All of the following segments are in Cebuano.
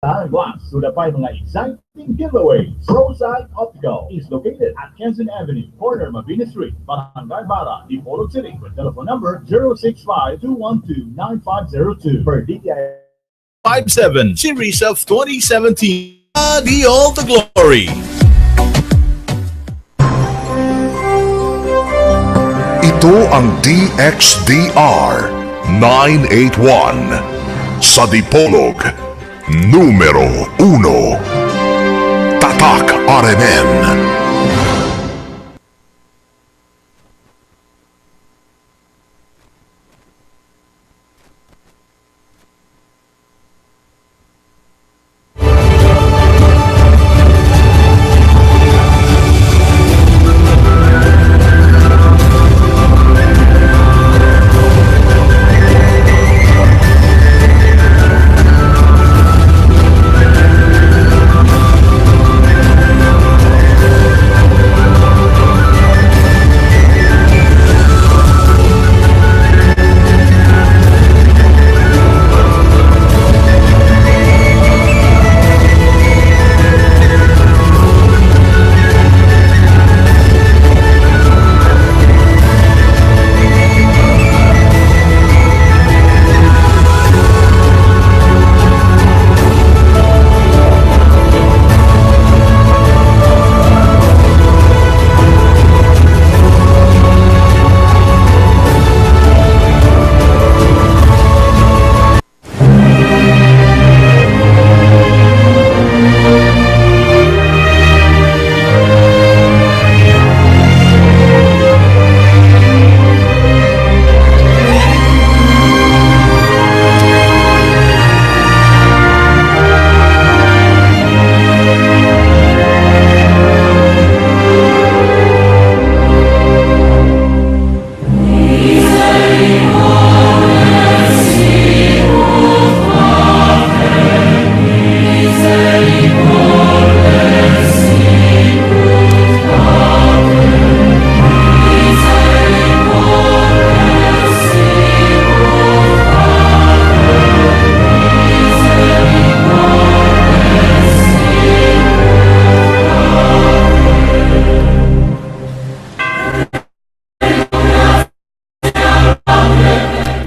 Glass to the pa mga exciting giveaways. Proside Optical is located at Quezon Avenue, corner Mabini Street, Barangay Bara, Dipolog City, with telephone number 065-212-9502 per DTI 57 Series of 2017. Be all the glory. Ito ang DXDR 981 sa Dipolog, numero 1. Tatak RMN.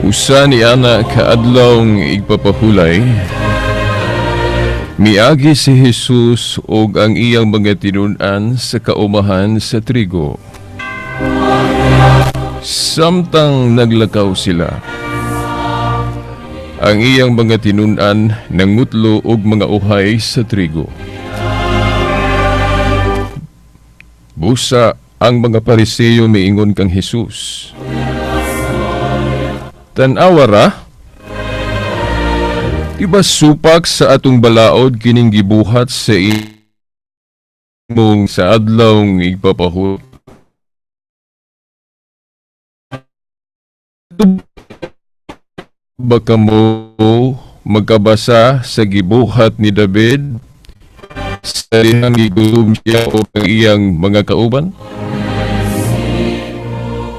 Usa ni ana kaadlawng igpapahulay, miagi si Jesus og ang iyang mga tinun-an sa kaumahan sa trigo. Samtang naglakaw sila, ang iyang mga tinun-an nangutlo og mga uhay sa trigo. Busa ang mga Pariseo miingon kang Jesus, "Tan-awa ra, di ba supak sa atong balaod kining gibuhat sa imong sa adlawng igpapahulay? Baka mo magkabasa sa gibuhat ni David sa dihang gigutom siya o ang iyang mga kauban?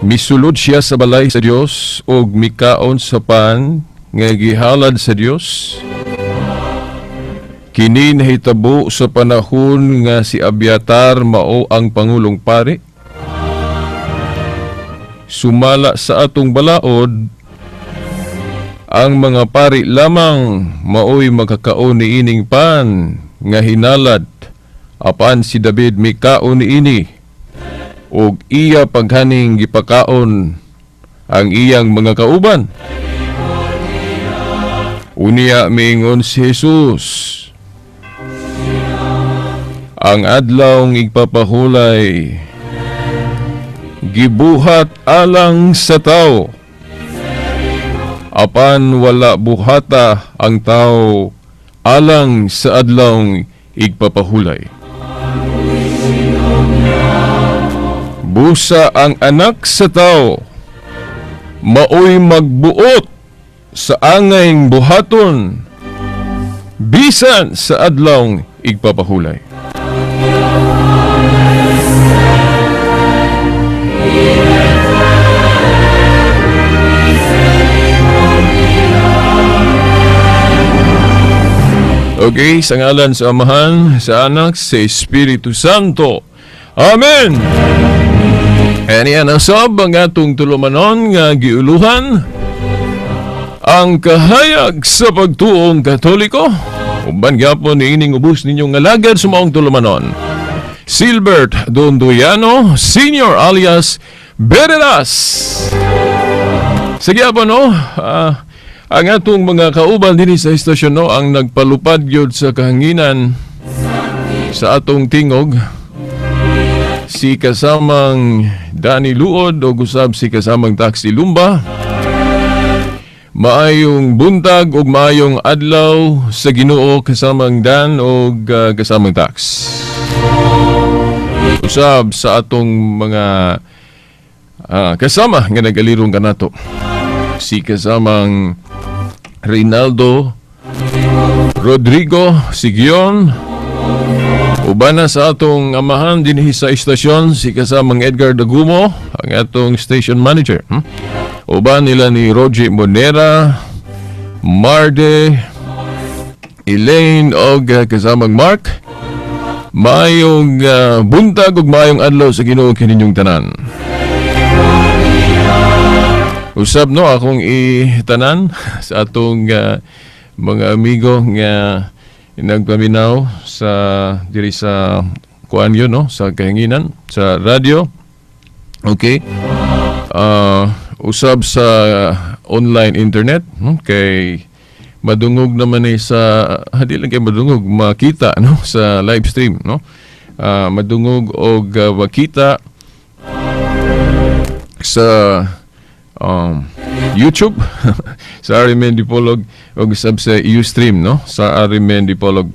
Misulod siya sa balay sa Dios og mikaon sa pan nga gihalad sa Dios. Kini nahitabo sa panahon nga si Abiatar mao ang pangulong pari. Sumala sa atong balaod, ang mga pari lamang maoy makakaon niining pan nga hinalad, apan si David mikaon niini og iya paghaning gipakaon ang iyang mga kauban." Unya miingon si Jesus, "Ang adlawng igpapahulay gibuhat alang sa tao, apan wala buhata ang tao alang sa adlawng igpapahulay. Busa ang anak sa tao maoy magbuot sa angayng buhaton bisan sa adlawng igpapahulay." Okay, sa ngalan sa Amahan, sa Anak, sa Espiritu Santo. Amen! Kani ang sab ang atong tulumanon nga giuluhan ang kahayag sa pagtuong Katoliko. Uban gyapon niining ubos ninyong alagad sa maong tulumanon, Silbert Dondoyano Senior alias Berelas. Sige po, no, ang atong mga kauban dinhi sa istasyon, no, ang nagpalupad gyud sa kahanginan sa atong tingog, si kasamang Danny Luod o gusab si kasamang Taxi Lumba. Maayong buntag ug maayong adlaw sa Ginoo, kasamang Dan og kasamang Tax. Usab sa atong mga kasama nga nagalirong kanato, si kasamang Rinaldo Rodrigo Sigion. Uban na sa atong amahan dinhi sa istasyon, si kasamang Edgar Dagumo, ang atong station manager. Uban nila ni Roger Monera, Marde, Elaine og kasamang Mark. Maayong buntag ug maayong adlaw sa Ginoo kaninyong tanan. Usab, no, akong itanan sa atong mga amigo nga nagpaminaw sa diri sa kuan yun, no, sa kahanginan sa radyo. Okay. Usab sa online internet, no, kay madungog naman eh sa di lang kay madungog, makita, no, sa live stream, no. Madungog og makita sa YouTube sa RMN Dipolog og sab sa Ustream, no, sa RMN Dipolog.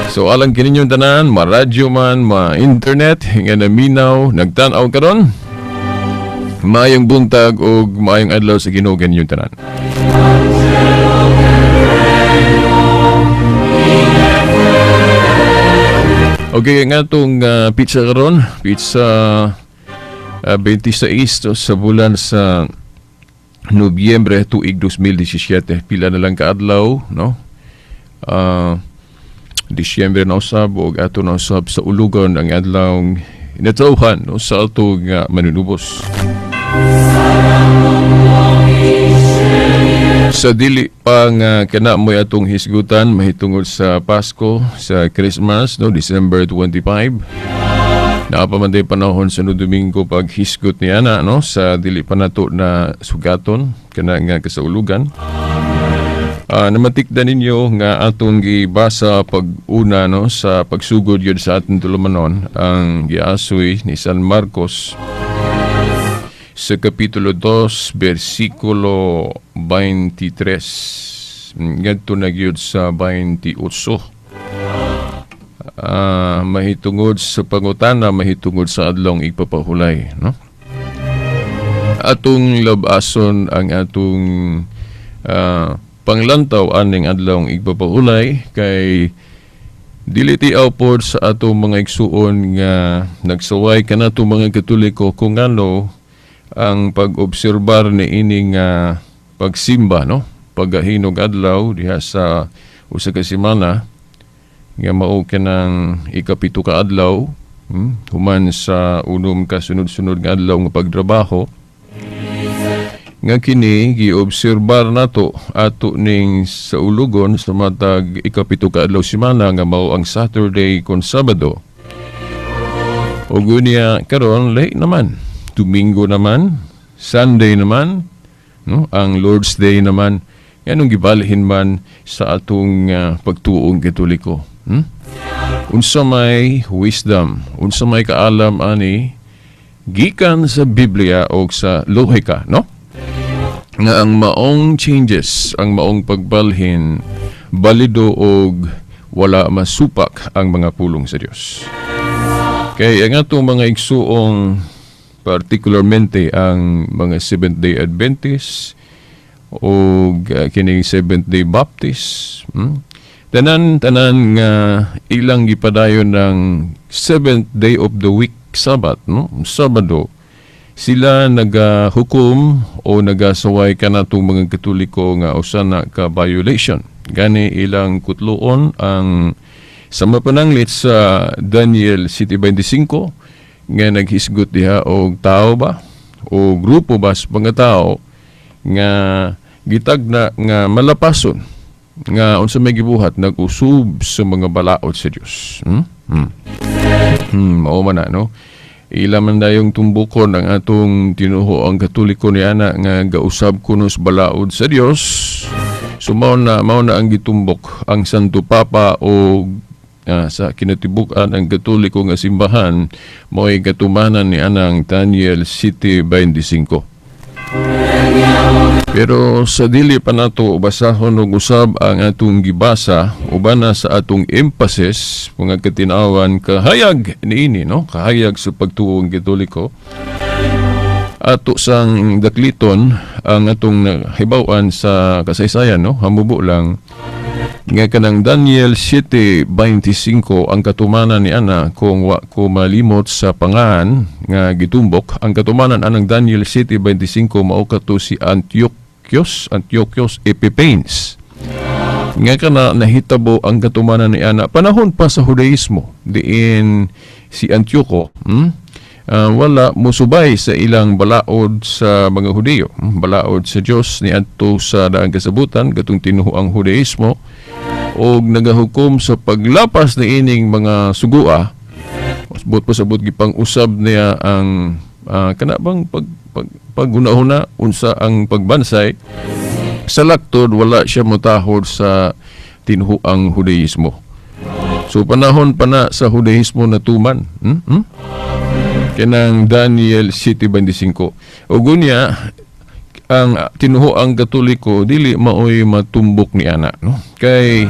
So alang kininyong tanan, ma-radyo man, ma-internet, nga naminaw, nagtan-aw karon. Maayong buntag ug maayong adlaw sa Ginoo kaninyong tanan. Okay, nga itong pizza karon, pizza 26 to sa bulan sa Nobyembre tuig 2017. Pila na lang kaadlaw, no? Disyembre na usab ug ato na usab sa ulugon ang adlaw natawhan, no, sa atong manunubos. Sa dili pa nga kana mo'y atong hisgutan mahitungod sa Pasko, sa Christmas, no, December 25. Naapamanday panahon sa no Domingo pag hisgot ni ana, no, sa dili pa nato na sugaton kana nga kasaulugan. Namatikdan ninyo nga atong gibasa pag una, no, sa pagsugod yun sa atong tulumanon ang giasoy ni San Marcos sa Kapitulo 2, versikulo 23 ngadto na gyud sa 28. Mahitungod sa pangutana mahitungod sa adlong igpapahulay, no? Atong labason ang atong panglantaw aning adlong igpapahulay kay dili tiaw pod sa atong mga igsuon nga nagsaway kanato mga Katoliko kung ano ang pag-obserbar ni ining pagsimba, no, paghahinog adlaw diha sa usa ka semana nga mao kanang 7 ka adlaw, human sa 6 ka sunod-sunod nga adlaw nga pagtrabaho nga kini giobserbar nato ato ning sa ulugon sa matag 7 ka adlaw semana nga mao ang Saturday kon Sabado. Ug unya karon late naman, Domingo naman, Sunday naman, no, ang Lord's Day naman, nganong gibalhin man sa atong pagtuong Katoliko. Unsa may wisdom, unsa may kaalam ani gikan sa Biblia o sa lohika, no? Nga ang maong changes, ang maong pagbalhin, balido og wala masupak ang mga pulong sa Dios. Kay ang atong mga igsuong, particularmente ang mga Seventh-day Adventist o kining Seventh-day Baptist, tanan-tanan nga ilang gipadayon ng seventh day of the week Sabbath, no? Sabado, sila nagahukom o nagasaway kanatong mga Katoliko nga usa na ka violation. Gani ilang kutloon ang sa mapananglit sa Daniel 7:25 nga naghisgot diha og tao ba o grupo ba sa mga tao nga gitagna nga malapason nga unsa may gibuhat, nag-usub sa mga balaod sa Dios. Hmm? Hmm. Mao man na, no? Ila man dayong tumbukon ang atong tinuhoang Katoliko ni ana nga gausab kuno sa balaod sa Dios. So mao na ang gitumbok ang Santo Papa o sa kinatibuk-an ang Katoliko nga simbahan, mo'y katumanan ni anang Daniel 7:25. Pero sa dili pa nato basahon og usab ang atong gibasa, uban na sa atong emphasis, mga katinawan, kahayag niini, no, kahayag sa pagtuong Katoliko, ato sang dakliton ang atong nahibaw-an sa kasaysayan, no, hamubo lang nga kanang Daniel 7:25, ang katumanan ni ana, kung wa ko malimot sa pangan nga gitumbok, ang katumanan anang Daniel 7:25 mao kato si Antiochus, Antiochus Epiphanes, nga kana nahitabo ang katumanan ni ana panahon pa sa Judaismo, diin si Antioco, wala musubay sa ilang balaod sa mga Hudiyo, balaod sa Dios niadto sa daang kasabutan, katong tinuhoang Judaismo, og nagahukom sa paglapas ni ining mga sugua. Buot pasabot, gipang-usab niya ang kana bang pag, pag paghuna-huna unsa ang pagbansay sa laktod. Wala siya motahod sa tinuhoang Judaismo. So panahon pa na sa Judaismo natuman, Kanang Daniel 7:25. Ug unya ang tinuhoang Katoliko dili maoy matumbok ni ana, no, kay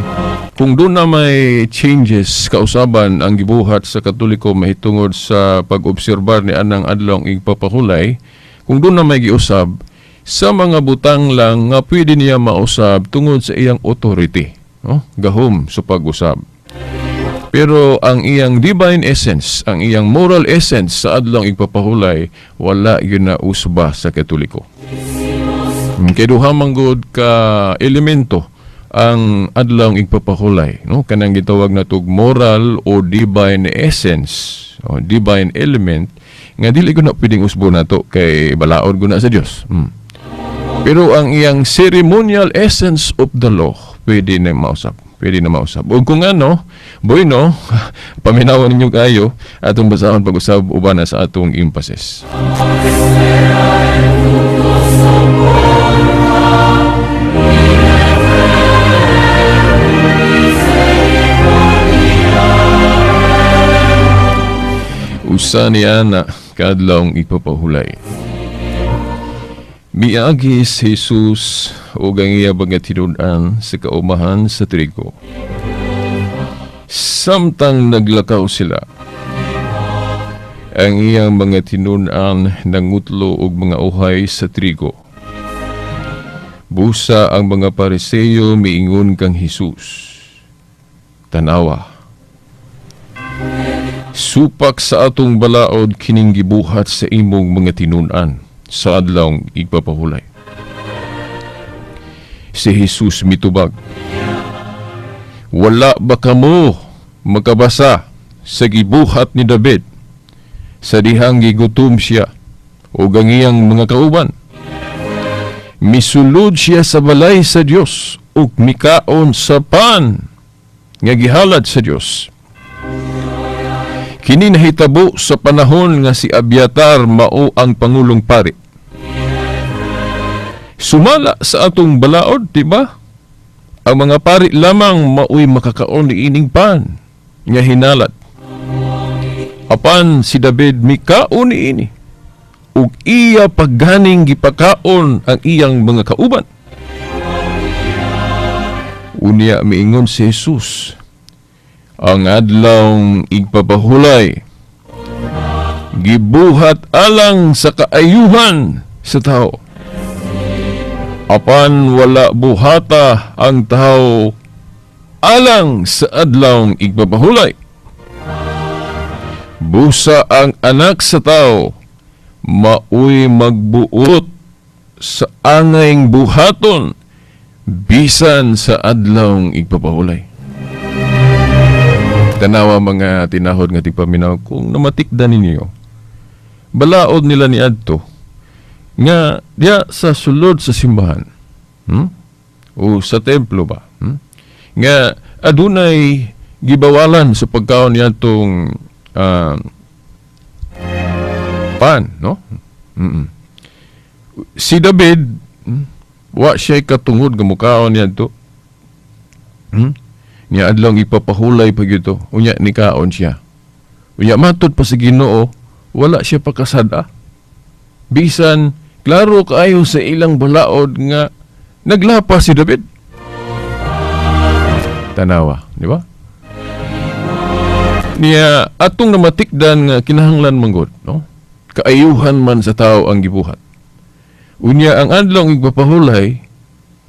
kung doon na may changes kausaban ang gibuhat sa Katoliko mahitungod sa pag-obserbar ni anang adlaw igpapahulay, kung doon na may giusab sa mga butang lang nga pwede niya mausab tungod sa iyang authority, no, gahom sa pag-usab. Pero ang iyang divine essence, ang iyang moral essence sa adlaw igpapahulay, wala yun na usba sa Katoliko. Kay duha man gud ka elemento ang adlaw igpapahulay, no, kanang gitawag natog moral o divine essence o divine element nga dili ko na pwedeng usbo nato kay balaod ko na sa Dios. Pero ang iyang ceremonial essence of the law, pwede na mausab, pwede na mausab. Ug kung ano, bueno, paminawan ninyo kayo, atong basahon pag-usab uban na sa atong emphasis. Usa ni ana kaadlawng ipapahulay. Miagi si Jesus ug ang iya mga tinud-an sa kaumahan sa trigo. Samtang naglakaw sila, ang iyang mga tinud-an nangutlo og mga uhay sa trigo. Busa ang mga Pariseyo miingon kang Jesus, "Tanawa, supak sa atong balaod kining gibuhat sa imong mga tinun-an sa adlawng igpapahulay." Si Jesus mitubag, "Wala ba kamo makabasa sa gibuhat ni David sa dihang gigutom siya o ang iyang mga kauban? Misulod siya sa balay sa Dios ug mikaon sa pan nga gihalad sa Dios. Kini nahitabo sa panahon nga si Abiatar mao ang pangulong pari. Sumala sa atong balaod, di ba? Ang mga pari lamang maoy makakaon ni ining pan nga hinalat. Apan si David mikaon niini ug iya pagganing gipakaon ang iyang mga kauban." Unya miingon si Jesus, "Ang adlawng igpapahulay gibuhat alang sa kaayuhan sa tao. Apan wala buhata ang tao alang sa adlawng igpapahulay. Busa ang anak sa tao maoy magbuot sa angayng buhaton Bisan sa adlawng igpapahulay. Tanawa, mga tinahod nga tigpaminaw, kung namatikdan ninyo, balaod nila ni adto nga diya sa sulod sa simbahan, O sa templo ba, Nga adunay gibawalan sa pagkaon niadtong pan, no? Si David, wa siya katungod nga mukaon niadto. Niya adlaw ipapahulay pag ito, unya nikaon siya. Unya matud pa sa Ginoo, wala siya pakasada. Bisan klaro kaayo sa ilang balaod nga naglapas si David. Tanawa, di ba? Niya atong namatikdan nga kinahanglan manggod, no? Kaayuhan man sa tao ang gibuhat. Unya ang adlaw igpapahulay,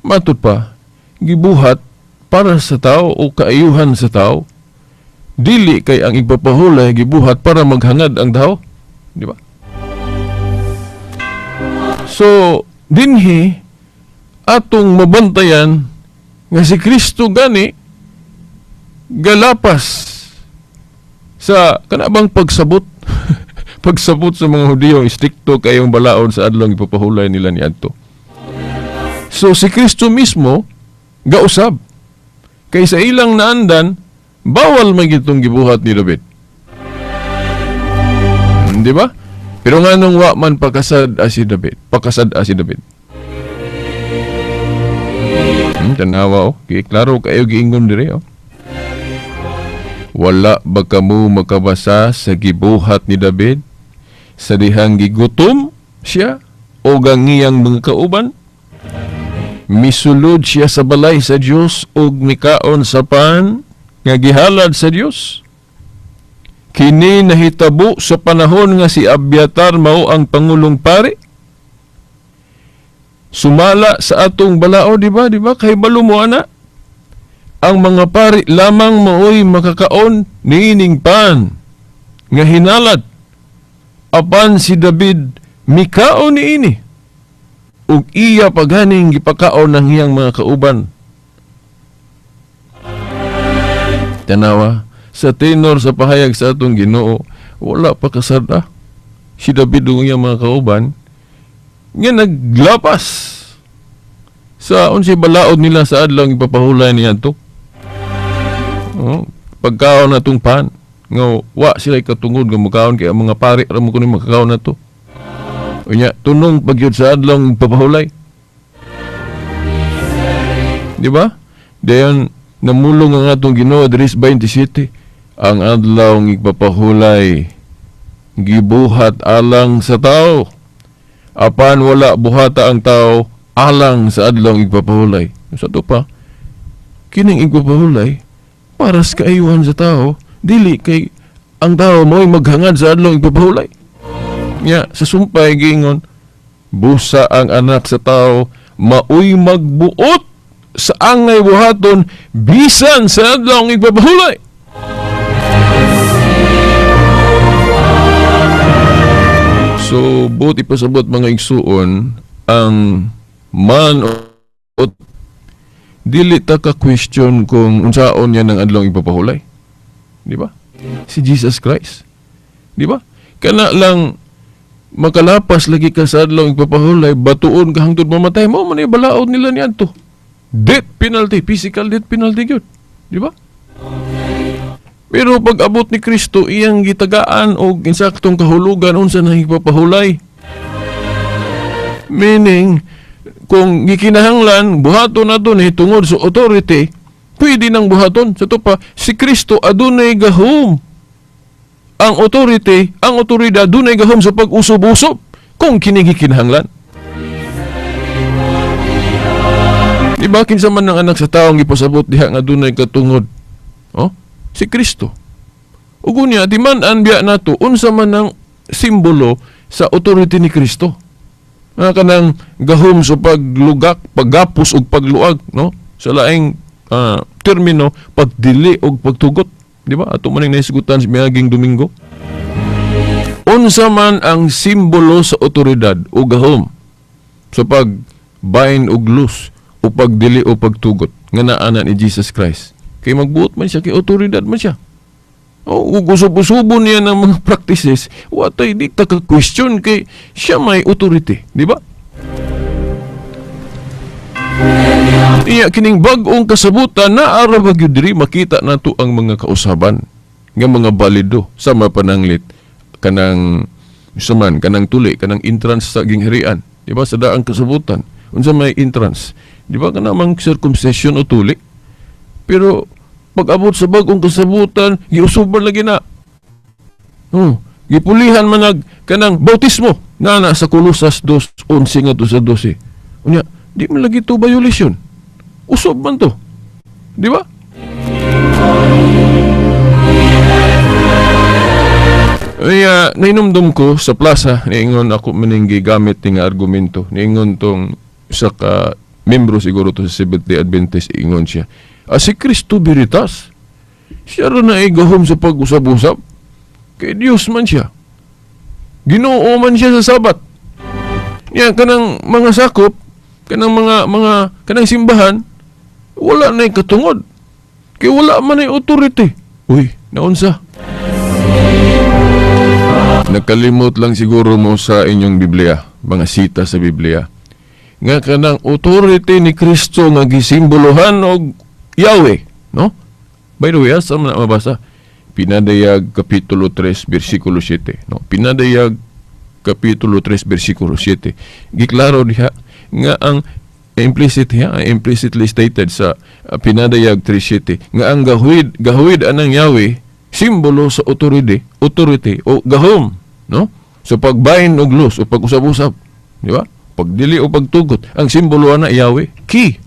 matud pa gibuhat para sa tao o kaayuhan sa tao. Dili kay ang igpapahulay gibuhat para maghangad ang tao, di ba? So dinhi atong mabantayan nga si Kristo gani galapas sa kanabang pagsabot pagsabot sa mga Hudiyo, istrikto kayong balaod sa adlaw ipapahulay nila niadto. So si Kristo mismo gausab kay sa ilang naandan bawal man gitong gibuhat ni David. Di ba? Pero nganong wa man pakasad si David, pakasad si David. Tanawa oh, klaro kayo giingon dire oh. Wala ba kamo makabasa sa gibuhat ni David sa dihang gigutom siya o gangiyang mga kauban? Misulod siya sa balay sa Dios ug mikaon sa pan nga gihalad sa Dios. Kini nahitabo sa panahon nga si Abiatar mao ang pangulong pari. Sumala sa atong balao, di ba? Di ba? Kay balo mo ana. Ang mga pari lamang maoy makakaon niining pan nga hinalad. Apan si David mikaon niini ug iya paganing gipakaon ng iyang mga kauban. Tanawa, sa tenor sa pahayag sa atong Ginoo, wala pa kasada si David ug iyang mga kauban nga naglapas sa unsay balaod nila sa adlaw ipapahulay niadto. Oh, pagkaon na itong pan nga wa sila katungod nga mukaon kay ang mga pari ra mo kuno makakaon na to. Unya tunong pagyud sa adlaw ipapahulay. Di ba? Dayon namulong ang atong Ginoo diri sa 27, ang adlaw ipapahulay gibuhat alang sa tao, apan wala buhata ang tao alang sa adlaw igpapahulay. Sa to pa, kining igpapahulay para sa kaayuhan sa tao, dili kay ang tao mo'y maghangad sa adlaw igpapahulay. Nya sa sumpay giingon, busa ang anak sa tao maoy magbuot sa angay buhaton bisan sa adlaw igpapahulay. So buot ipasabot mga igsuon, ang man o dili ta ka question kung unsaon niya ng adlaw ipapahulay. Di ba? Si Jesus Christ. Di ba? Kana lang makalapas lagi ka sa adlaw ipapahulay, batuon ka hangtod mamatay mo, man balaod nila niadto. Death penalty, physical death penalty gyud. Di ba? Pero pag abot ni Kristo, iyang gitagaan og insaktong kahulugan unsa nang ipapahulay. Meaning, kung gikinahanglan buhaton nato ni tungod sa authority, pwede nang buhaton. Sa to pa, si Kristo adunay gahom. Ang authority, ang otoridad adunay gahom sa pag-usob-usob kung kini gikinahanglan. Di ba kinsa man ang anak sa taong gipasabot diha nga adunay katungod? Oh, si Kristo. Ug unya di man an biya nato unsa man ang simbolo sa authority ni Kristo. Nga kanang gahom sa paglugak, paggapos ug pagluag, no? Sa laing termino, pagdili ug pagtugot, di ba? Ato man ning nahisgutan sa miaging Domingo. Unsa man ang simbolo sa otoridad o gahom sa pagbind ug loose o pagdili o pagtugot nga naa na ni Jesus Christ. Kay magbuot man siya, kay otoridad man siya. O usub-usubon niya ng mga practices, watay di ta ka question kay siya may authority, di ba? Iya kining bag-ong kasabutan na ara ba gyud diri makita nato ang mga kausaban nga mga balido sa mapananglit kanang suman kanang tuli kanang entrance sa gingharian, di ba? Sa daang kasabutan unsa may entrance, di ba, kanang circumcision o tuli? Pero pag-abot sa bag-ong kasabutan, giusuban lagi na. Gipulihan man nag kanang bautismo na na sa Kolosas 2:11 ngadto sa 12. Unya, di man lagi to violation. Usob man to. Di ba? Kaya nainumdum ko sa plaza, niingon ako maning gigamit ni nga argumento. Niingon tong isa ka membro siguro to sa Seventh-day Adventist, ingon siya. Ah, si Kristo Veritas, siya ra na igahom sa pag-usab-usab. Kay Dios man siya. Ginoo man siya sa Sabat. Niya kanang mga sakop, kanang mga kanang simbahan, wala na katungod. Kay wala man ay authority. Uy, naunsa? Nakalimot lang siguro mo sa inyong Biblia, mga sita sa Biblia. Nga kanang authority ni Kristo nga gisimbolohan og Yahweh, no? By the way, asa man na mabasa? Pinadayag Kapitulo 3, versikulo 7, no? Pinadayag Kapitulo 3, versikulo 7. Giklaro diha nga ang implicit diha, ang implicitly stated sa Pinadayag 3:7 nga ang gahuid anang Yahweh simbolo sa authority o gahom, no? So pagbain og los o pag-usab-usab, di ba? Pagdili o pagtugot, ang simbolo ana Yahweh, key.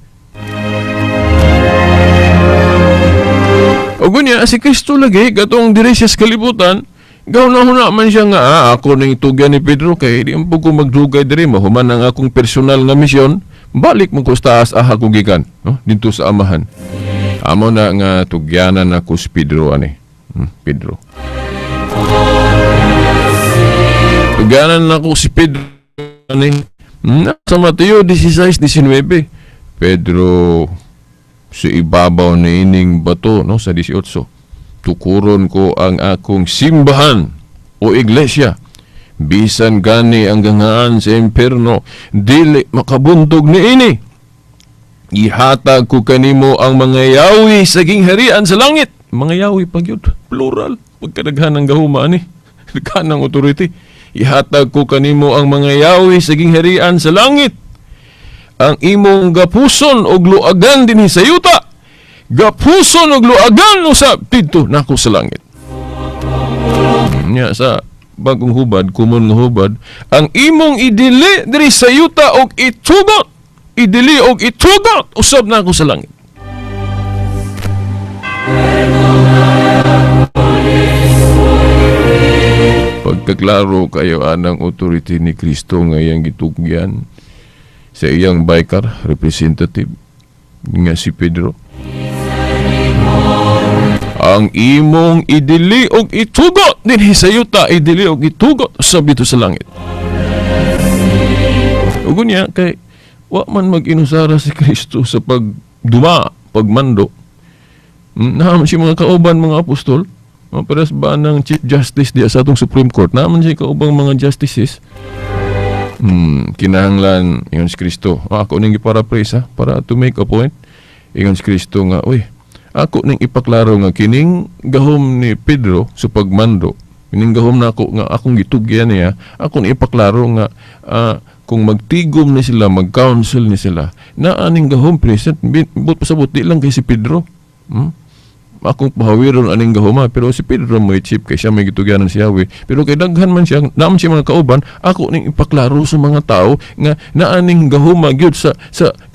O gunya si Kristo lagi katong diri siya sa kalibutan, gahuna-huna man siya nga ako ning tugyan ni Pedro kay di man ko magdugay diri, mahuman ang akong personal nga misyon, balik man ko sa taas aha ko gikan, no? Didto sa amahan. Amo na nga tugyanan ako si Pedro ani. Pedro. Tugyanan ako si Pedro ani. Sa Mateo 16:19. Pedro, sa ibabaw ni ining bato, no, sa 18, tukuron ko ang akong simbahan o iglesia. Bisan gani ang gangaan sa impierno, dili makabuntog ni ini. Ihatag ko kanimo ang mga yawi sa gingharian sa langit. Mga yawi pagyud, plural, pagkadaghan ng gahuma ani, daghan ng authority. Ihatag ko kanimo ang mga yawi sa gingharian sa langit. Ang imong gapuson og luagan dinhi sa yuta, gapuson og luagan usab didto nako sa langit. Nya sa bagong hubad, kumon nga hubad, ang imong idili diri sa yuta og itugot, idili og itugot usab nako sa langit. Pagkaklaro kayo anang authority ni Kristo nga iyang gitugyan sa iyang biker representative nga si Pedro. Ang imong idili og itugot dinhi sa yuta, idili og itugot usab dito sa langit. Ug unya kay wa man mag-inusara si Kristo sa pagduma, pagmando. Naa man siya mga kauban mga apostol, mga pares ba ng Chief Justice diya sa atong Supreme Court, naa man siya kaubang mga justices. Kinahanglan ingon si Kristo. Ako ning giparaphrase ha, para to make a point. Ingon si Kristo nga, uy, ako ning ipaklaro nga kining gahom ni Pedro sa pagmando, kining gahom nako nga akong gitugyan niya, ako ning ipaklaro nga kung magtigom ni sila, mag-counsel ni sila, naa ning gahom present, but pasabot di lang kay si Pedro. Akong pahawiron aning gahoma, pero si Pedro may chief kay siya may gitugyanan si Yahweh. Pero kay daghan man siya, naman siya mga kauban, ako ning ipaklaro sa mga tao nga naaning gahoma gyud sa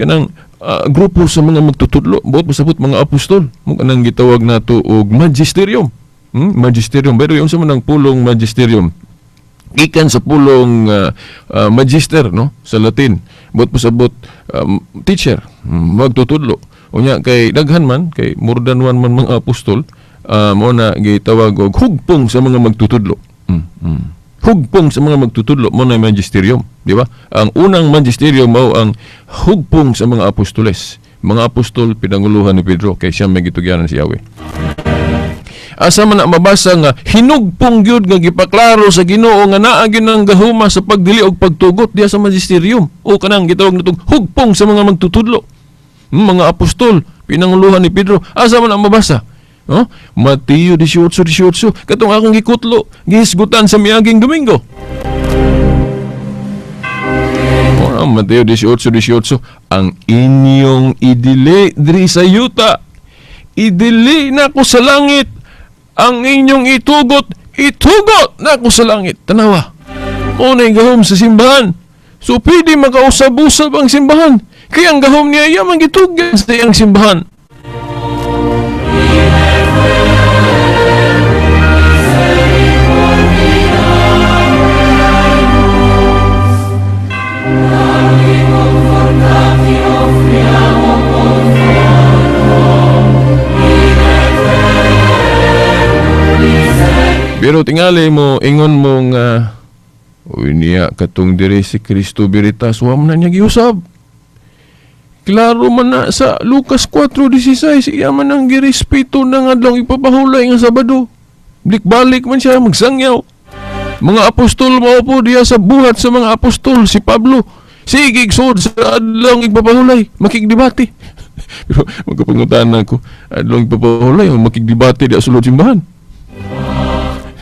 kanang grupo sa mga magtutudlo, buot pasabot mga apostol, mo kanang gitawag nato og magisterium. Magisterium, pero yung sa manang pulong magisterium, gikan sa pulong magister, no, sa Latin, buot pasabot teacher, magtutudlo. Unya kay daghan man kay more than one man mga apostol, mo na gitawag og hugpong sa mga magtutudlo. Hugpong sa mga magtutudlo mo na magisterium, di ba? Ang unang magisterium mao ang hugpong sa mga apostoles. Mga apostol pinanguluhan ni Pedro kay siya may gitugyanan si Yahweh. Asa man na mabasa nga hinugpong gyud nga gipaklaro sa Ginoo nga naa gyud ang gahuma sa pagdili og pagtugot diha sa magisterium o kanang gitawag natong hugpong sa mga magtutudlo. Mga apostol pinanguluhan ni Pedro, asa man na mabasa? Oh, Mateo 18:18 katong akong gikutlo gihisgutan sa miaging Domingo. Oh, Mateo 18:18, ang inyong idili diri sa yuta, idili nako sa langit, ang inyong itugot, itugot nako sa langit. Tanawa, mo na gahom sa simbahan. So pwede makausab-usab ang simbahan. Kaya ang gahom niya iya man gitugyan sa iyang simbahan. Pero tingali mo, ingon mo nga, uy niya, katong diri si Kristo Veritas, wa man na niya giusab. Klaro man na sa Lucas 4:16, iya man ang girespeto ng adlaw ipapahulay nga Sabado. Balik-balik man siya, magsangyaw. Mga apostol mao po diya sa buhat sa mga apostol, si Pablo. Sige, sud sa adlaw ipapahulay, makigdebate. Pero magkapangutan na ako, adlaw ipapahulay, makigdebate diya sulod simbahan.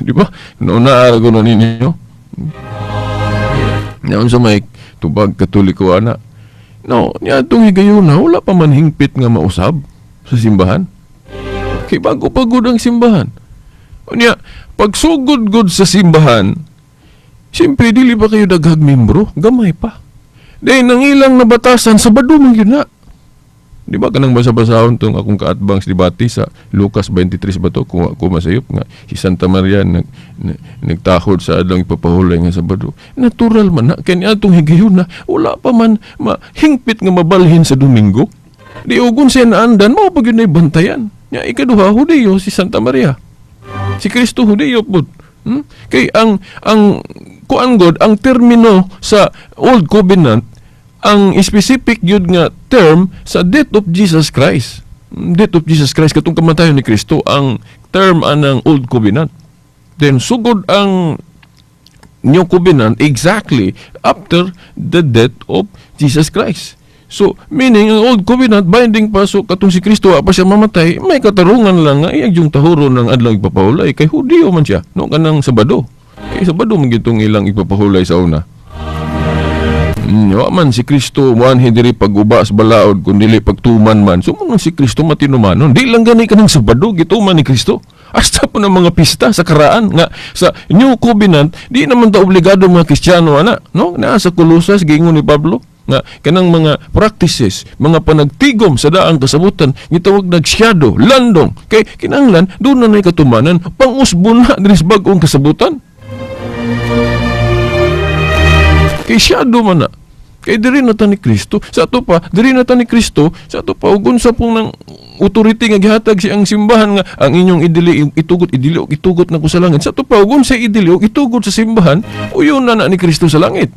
Di ba? Noon na araw ko na ninyo. Noon sa may tubag katoliko ana. No, niya itong higayon na wala pa man hingpit nga mausab sa simbahan. Kay bago pagod ang simbahan. Niya, pagsugod-gud sa simbahan, siyempre dili ba kayo daghag membro? Gamay pa. Dahil nang ilang nabatasan, Sabado man yun na. Di ba kanang basa-basahon tong akong kaatbang sa debate sa Lucas 23 ba to? Kung ako masayop nga si Santa Maria nagtahod sa adlaw ipapahulay nga Sabado. Natural man na kay niadtong higayon na wala pa man mahingpit nga mabalhin sa Domingo. Di ugon siya naandan mao pa gyud nay bantayan. Nya ikaduha Hudiyo si Santa Maria. Si Kristo Hudiyo pud. Kay ang kuan god ang termino sa Old Covenant, ang specific yun nga term sa death of Jesus Christ. Death of Jesus Christ, katong kamatayon ni Kristo, ang term anang Old Covenant. Then, sugod ang New Covenant exactly after the death of Jesus Christ. So, meaning, ang Old Covenant, binding pa, so katong si Kristo, pa siya mamatay, may katarungan lang nga, iyag yung tahuro ng adlaw ipapahulay, kay Hudiyo man siya, no, kanang Sabado. Kay Sabado man gitong ilang ipapahulay sa una. Wa man si Kristo muanhi diri pag-uba sa balaod kun dili pagtuman man. So man si Kristo matinumanon. Di lang gani kanang Sabado gituman ni Kristo. Hasta po ng mga pista sa karaan nga sa New Covenant di naman ta obligado mga Kristiyano ana, no? Naa sa Colosas giingon ni Pablo nga kanang mga practices, mga panagtigom sa daang kasabutan gitawag nagsyado, landong. Kay kinahanglan doon na nay katumanan pangusbon na diri sa bag-ong kasabutan. Kay syado man na. Kay diri na ta ni Kristo. Sa ato pa, diri na ta ni Kristo. Sa ato pa, ugon sa pong ng authority nga gihatag siyang simbahan nga ang inyong idili, itugot, idili, itugot na ko sa langit. Sa ato pa, ugon sa idili, itugot sa simbahan, uyon na na ni Kristo sa langit.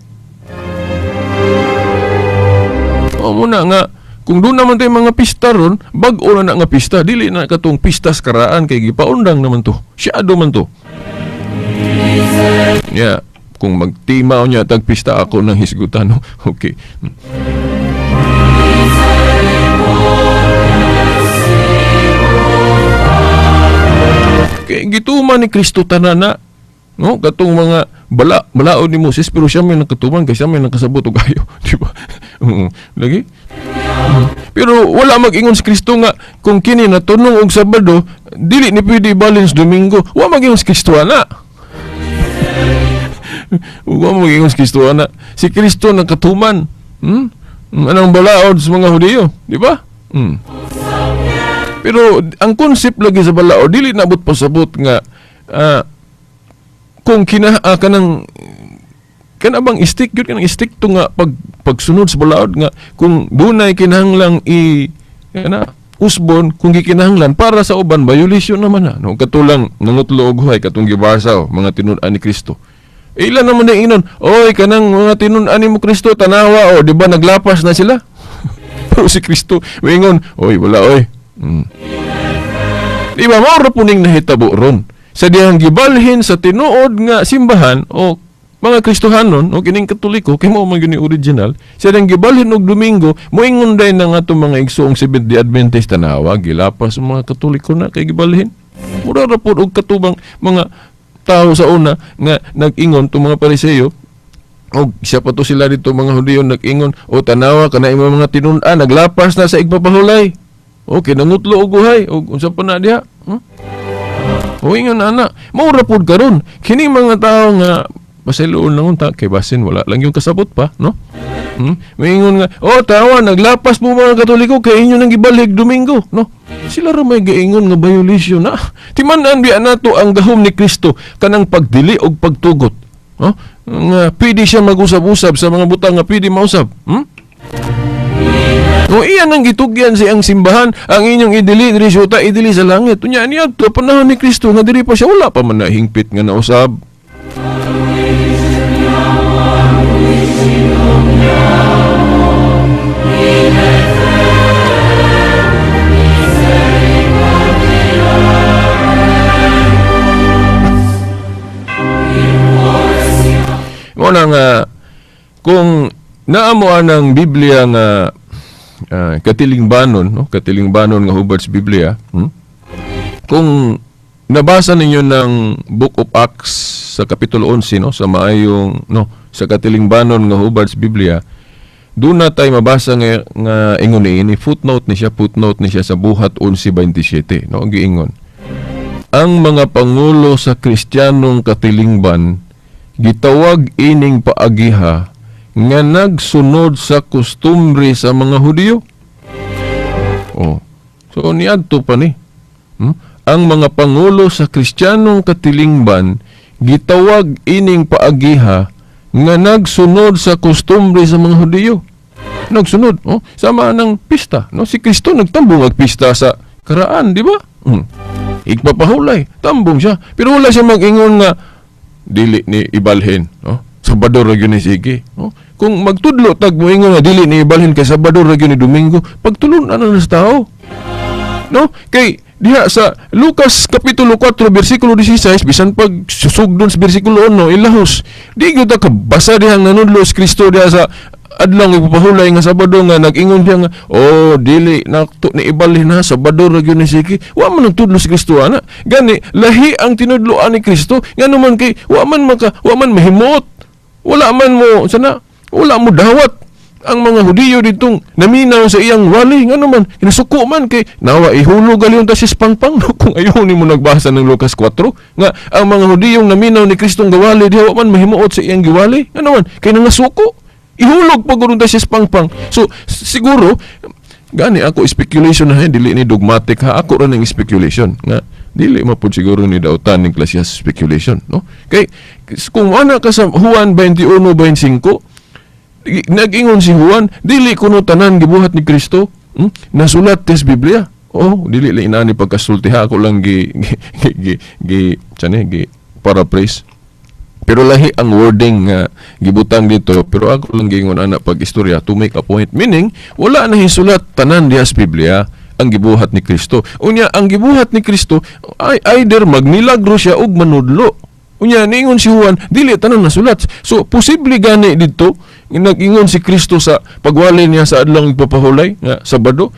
O muna nga, kung doon naman tayo mga pista ron, bag-o na na nga pista, dili na katong pista sa karaan, kay gipaundang naman to. Syado man to. Yeah. Kung magtimaw niya tagpista ako ng hisgutan, no? Okay. Kay gituman ni Kristo tanana, no? Katong mga balaod ni Moses, pero siya may nakatuman kay siya may nakasabot og ayo, di ba? Lagi. Pero wala mag-ingon si Kristo nga kung kini natunong og Sabado, dili ni pwede balance Domingo. Wa mag-ingon si Kristo ana. Wa mag-ingon si Kristo ana. Si Kristo nakatuman. Anong balaod sa mga Hudiyo, di ba? Pero ang concept lagi sa balaod dili nabot pasabot nga kung kina kanang kana bang stick gyud kanang stick to nga pagsunod sa balaod nga kung dunay kinahanglang i kana usbon kung gikinahanglan para sa uban violation naman na, no? Katulang nangutlo og huway katong gibasa mga tinud-an ni Kristo. Ila naman na ingnon, oy, kanang mga tinun-an nimo Kristo, tanawa, o, di ba naglapas na sila? Pero si Kristo, moingon, oy, wala, oy. Di ba, mao ra puning nahitabo ron. Sa dihang gibalhin sa tinuod nga simbahan, o mga Kristohanon, o kining Katoliko, kay mao man gyud ni original, sa dihang gibalhin og Domingo, moingon day na nga itong mga igsoong Seventh-day Adventist, tanawa, gilapas ang mga Katoliko na kay gibalhin. Mura ra pud og katubang mga tao sa una nga nag-ingon itong mga Pariseo, og siya pa to sila dito mga Hudiyo nag-ingon, o tanawa kana imong mga tinun-an naglapas na sa igpapahulay. O kinangutlo og uhay og unsa pa na diha. O ingon ana, mao ra pud karon kini mga tao nga pasayloon lang unta kay basin wala lang yung kasabot pa, no? Moingon nga, oh tawa naglapas mo mga Katoliko kay inyo nang gibalhig Domingo, no? Sila ra may giingon nga violation na. Timan-an biya nato ang gahom ni Kristo kanang pagdili og pagtugot, no? Nga pwede siya mag-usab-usab sa mga butang nga pwede mausab. No, iyan ang gitugyan sa iyang simbahan, ang inyong idili diri sa yuta, idili sa langit. Unya niya to panahon ni Kristo nga diri pa siya wala pa man nahingpit nga nausab. Mo na nga kung naamo ang Biblia nga katilingbanon, no? Katilingbanon nga hubad sa Biblia, Kung nabasa ninyo ng Book of Acts sa Kapitulo 11, no, sa maayong, no, sa katilingbanon nga hubad sa Biblia, doon na tayo mabasa nga ingon ni footnote ni siya sa Buhat 11:27, no, ang giingon. Ang mga pangulo sa Kristiyanong katilingban gitawag ining paagiha nga nagsunod sa kustumbre sa mga Hudiyo. Oh. So niadto pa ni. Ang mga pangulo sa Kristiyanong katilingban gitawag ining paagiha nga nagsunod sa kustumbre sa mga Hudiyo. Nagsunod, oh, sama ng pista, no? Si Kristo nagtambong og pista sa karaan, di ba? Igpapahulay, tambong siya. Pero wala siya mag-ingon nga dili ni ibalhin, no? Sabado ra gyud ni sige, no? Kung magtudlo tag moingon nga dili ni ibalhin kay Sabado ra gyud ni Domingo, pagtulon-an na sa tao, no? Kay diha sa Lucas kapitulo 4 bersikulo 16, bisan pag susugdon sa bersikulo 1 ilahos, di gyud ta kabasa dihang nanudlo si Kristo diha sa adlaw ipapahulay nga Sabado nga nag-ingon siya nga, oh dili nakto ni ibalhin ha, Sabado ra gyud ni sige. Wa man nagtudlo si Kristo ana. Gani lahi ang tinudloan ni Kristo ngano man kay wa man mahimot, wala man mo sana, wala mo dawat ang mga Hudiyo ditong naminaw sa iyang wali. Ngano man kinasuko man kay nawa ihulog galion ta si pangpang, no? Kung ayaw nimo nagbasa ng Lucas 4 nga ang mga Hudiyong naminaw ni Kristong gawali diha wa man mahimuot sa iyang giwali. Ngano man kay nangasuko, ihulog pa gud ta si pangpang. So siguro gani ako speculation na, dili ni dogmatic ha, ako ra ning speculation nga dili mapud siguro ni dautan ning klase speculation, no? Kay kung ana ka sa Juan 21:25, nag-ingon si Juan, dili kuno tanan gibuhat ni Kristo, nasulat tes Biblia. Oh, dili lang inani pagkasulti ha, ako lang gi gi paraphrase. Pero lahi ang wording nga gibutang dito, pero ako lang giingon ana pag istorya to make a point, meaning wala na hisulat tanan diha sa Biblia ang gibuhat ni Kristo. Unya ang gibuhat ni Kristo ay either magmilagro siya og manudlo. Unya niingon si Juan, dili tanan nasulat. So posible gani dito nag-ingon si Kristo sa pagwali niya sa adlaw ipapahulay nga Sabado,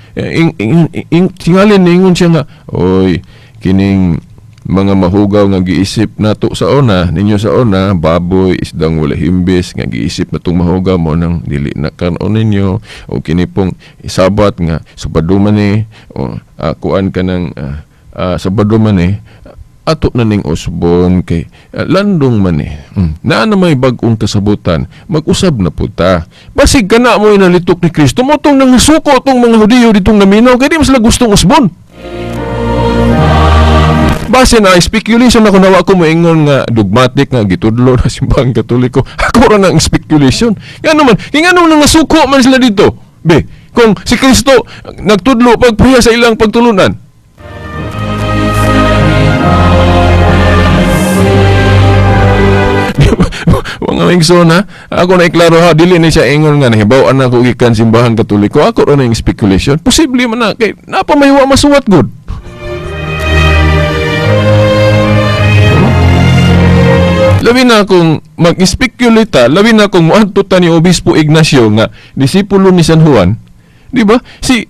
tingalin niingon siya nga, oy kining mga mahugaw nga giisip nato sa una, ninyo sa una, baboy, isdang wala himbis, nga giisip natong mahugaw mo nang dili na kanon ninyo, o kini pong Sabat nga Sabado man ni, o kuan ka ng Sabado man ni, ato na ning usbon kay landong man eh. Naa na may bag-ong kasabutan, mag-usab na puta. Basig ka na mo inalitok ni Kristo, mo tong nangasuko tong mga Hudiyo ditong naminaw, kay di mas sila gustong usbon. Base na speculation ako, nawa ko moingon nga dogmatic nga gitudlo na simbahang Katoliko. Ako ra nang speculation. Ngano man, kay ngano nangasuko man sila dito? Be, kung si Kristo nagtudlo pagpuya sa ilang pagtulunan. Ang igsoon ha, ako na iklaro ha, dili ni siya ingon nga nahibaw-an ako gikan Simbahan Katoliko. Ako ra na yung speculation. Posible man na kay napa may wa masuwat gud. Labi na kung mag-speculate ta, labi na kung moadto ta ni Obispo Ignacio nga disipulo ni San Juan, di ba? Si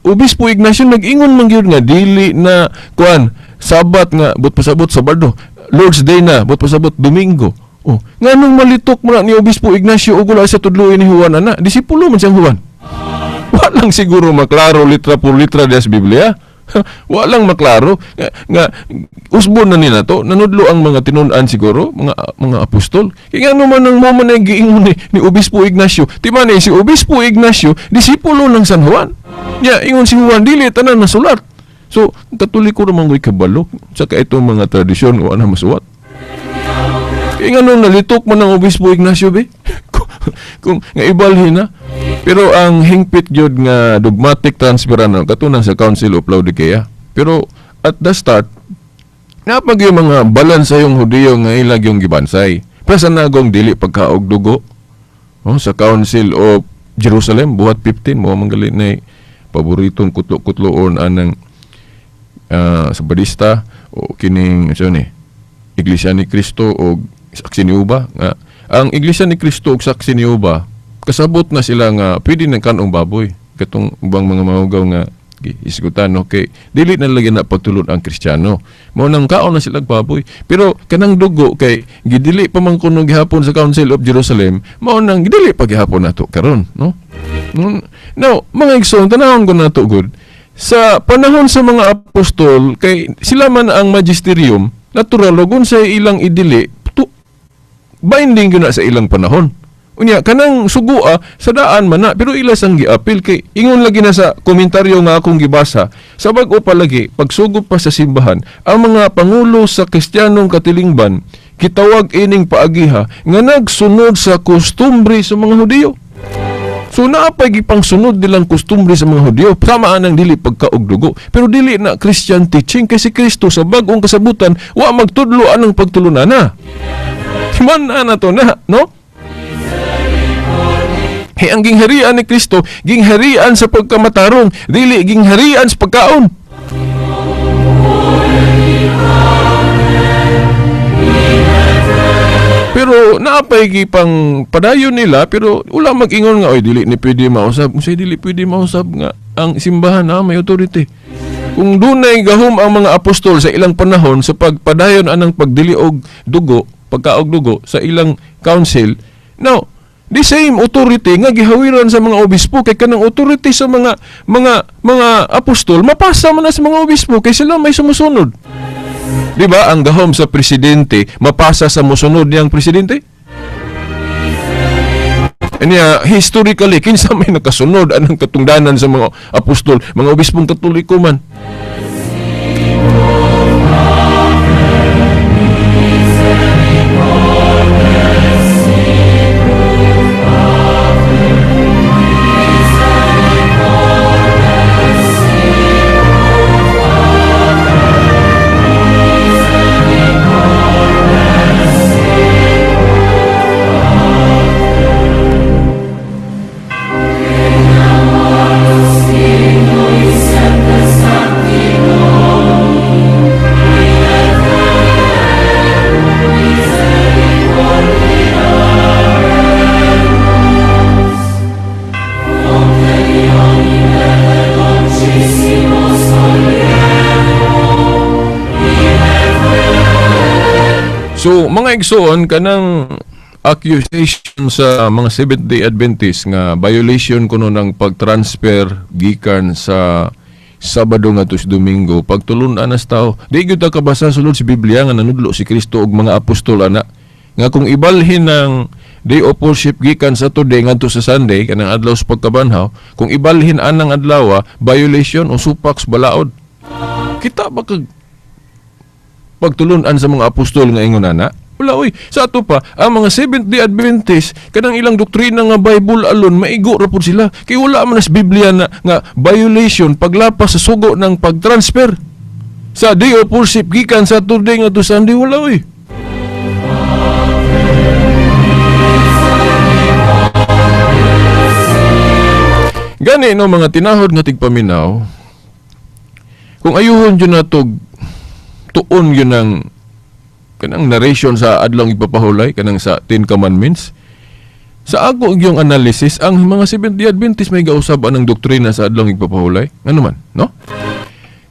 Obispo Ignacio nag-ingon man gyud nga dili na kuan Sabat nga but pasabot Sabado, Lord's Day na but pasabot Domingo. Oh, nganong malitok mo na ni Obispo Ignacio og wala sa tudloin ni Juan ana, disipulo man siyang Juan. Wa lang siguro maklaro litra por litra des Biblia. Wa lang maklaro nga usbon na ni nato, nanudlo ang mga tinun-an siguro, mga apostol. Kay ngano man ang mo man ay giingon ni Obispo Ignacio. Ti man si Obispo Ignacio disipulo ng San Juan. Nya ingon si Juan dili tanan nasulat. So Katoliko ra man ko'y kabalo saka itong mga tradisyon wa na masuwat. Kaya nga nung nalitok man ang Obispo Ignacio be, kung nga ibalhin na. Pero ang hingpit gyud nga dogmatic transfer ano, katunang sa Council of Laodicea. Pero at the start, napag yung mga balance yung Hudiyo nga ilag yung gibansay. Presa nagong dili pagkaog dugo. Oh, sa Council of Jerusalem, buhat 15, mo manggali na paboritong kutlo-kutloon anang sa Badista o kining ano ni Iglesia ni Cristo o Saksi ni Uba. Nga, ang Iglesia ni Cristo o Saksi ni Uba, kasabot na sila nga pwede ng kanong baboy. Katong ubang mga mahugaw nga isgutan, okay, dili na lagi na pagtulod ang Kristiyano. Mao nang kaon na sila baboy. Pero kanang dugo kay gidili pa man kuno gihapon sa Council of Jerusalem, mao nang gidili pa gihapon nato karon, no? Now, mga igsoon, tanawon ko nato gud. Sa panahon sa mga apostol, kay sila man ang magisterium, natural og unsa ilang idili, binding gyud na sa ilang panahon. Unya kanang sugua sa daan man na, pero ila sang giapil kay ingon lagi na sa komentaryo nga akong gibasa sa bag-o pa lagi pagsugod pa sa simbahan ang mga pangulo sa Kristiyanong katilingban gitawag ining paagiha nga nagsunod sa kostumbre sa mga Hudiyo. So naapay gipangsunod nilang kostumbre sa mga Hudiyo sama anang dili pagkaog dugo, pero dili na Christian teaching kay si Kristo sa bag-ong kasabutan wa magtudlo anang pagtulunana. Man na to na, no? Hey, ang gingharian ni Kristo, gingharian sa pagkamatarong, dili gingharian sa pagkaon. Pero naapay gipang padayon nila, pero wala mag-ingon nga, oy, dili ni pwede mausab. Unsay dili pwede mausab nga ang simbahan na may authority. Kung dunay gahom ang mga apostol sa ilang panahon sa pagpadayon anang pagdili og dugo, pagkaog dugo sa ilang council, now the same authority nga gihawiran sa mga obispo kay kanang authority sa mga apostol mapasa man na sa mga obispo kay sila may sumusunod. Di ba ang gahom sa presidente mapasa sa mosunod niyang presidente? Anya historically kinsa may nakasunod anang katungdanan sa mga apostol, mga obispong Katoliko man. So, mga igsoon, kanang accusation sa mga Seventh-day Adventist nga violation kuno ng pag-transfer gikan sa Sabado ngadto sa Domingo, pagtulun-an as tao. Di gyud ta kabasa sulod sa Biblia nga nanudlo si Kristo og mga apostol ana nga kung ibalhin ng day of worship gikan sa today ngadto sa Sunday kanang adlaw sa pagkabanhaw, kung ibalhin anang adlaw, violation o supak sa balaod. Kita ba kag pagtulun-an sa mga apostol nga ingon ana? Wala oy. Sa ato pa, ang mga Seventh-day Adventist kanang ilang doktrina nga Bible alone maigo ra pud sila. Kay wala man sa Biblia na nga violation paglapas sa sugo ng pagtransfer sa day of worship gikan sa today ngadto Sunday, wala oy. Gani no, mga tinahod nga tigpaminaw, kung ayuhon jud nato tuon yun ang kanang narration sa adlong igpapahulay, kanang sa Ten Commandments, sa ako yung analysis, ang mga Seventh-day Adventist may gausab ang doktrina sa adlong igpapahulay. Ano man, no?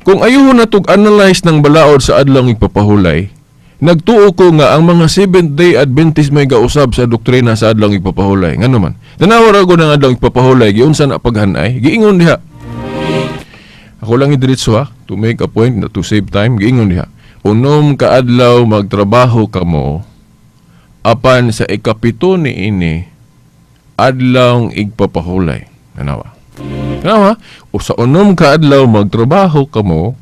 Kung ayuhon natog analyze ng balaod sa adlong igpapahulay, nagtuo ko nga ang mga Seventh-day Adventist may gausab sa doktrina sa adlong igpapahulay. Ngano man? Tanawa ra ko ng adlong igpapahulay, giunsa na paghanay, giingon diha. Ako lang idiretso ha, to make a point, to save time, giingon diha. 6 ka adlaw magtrabaho kamo, apan sa 7 niini, adlawng igpapahulay. Tanawa. Tanawa? O sa 6 ka adlaw magtrabaho kamo,